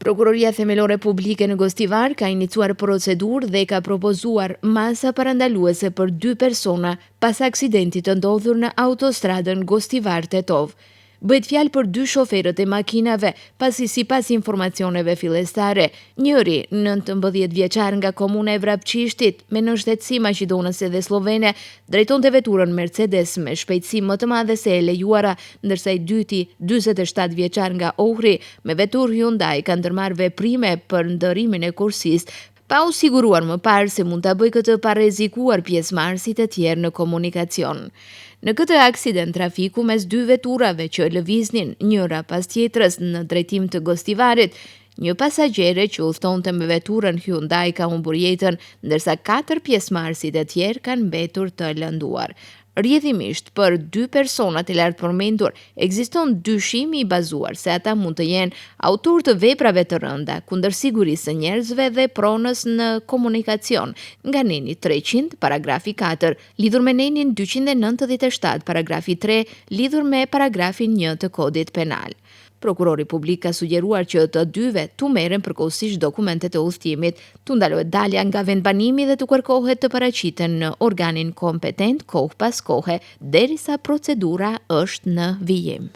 Prokuroria Themelore Publike në Gostivar ka inicuar procedurë dhe ka propozuar masa parandaluese për dy persona pas aksidentit të ndodhur në autostradën Gostivar-Tetovë. Bëhet fjalë për dy shoferët e makinave, pasi sipas informacioneve fillestare, njëri, 19 vjeçar nga komuna e Vrapçishtit, me nënshtetësi maqedonase dhe sllovene, drejtonte veturën Mercedes me shpejtësi më të madhe se e lejuara, ndërsa i dyti, 47 vjeçar nga Ohri, me veturë Hyundai ka ndërmarrë veprime për ndërrimin e korsisë, pa u siguruar më parë se mund ta bëjë këtë pa rrezikuar pjesëmarrësit e tjerë në komunikacion. Në këtë aksident trafiku mes dy veturave që lëviznin njëra pas tjetrës në drejtim të Gostivarit, një pasagjere që udhëtonte me veturën Hyundai ka humbur jetën, ndërsa katër pjesëmarrësit e tjerë kanë mbetur të lënduar. Rrjedhimisht, për dy personat e lartpërmendur, ekziston dyshimi i bazuar se ata mund të jenë autorë të veprave të rënda kundër sigurisë së njerëzve dhe pronës në komunikacion, nga neni 300, paragrafi 4, lidhur me nenin 297, paragrafi 3, lidhur me paragrafin 1 të Kodit Penal. Prokurori publik ka sugjeruar që të dyve t'u merren përkohësisht dokumentet e udhëtimit, t'u ndalohet dalja nga vendbanimi dhe t'u kërkohet të paraqiten në organin kompetent kohë pas kohe, derisa procedura është në vijim.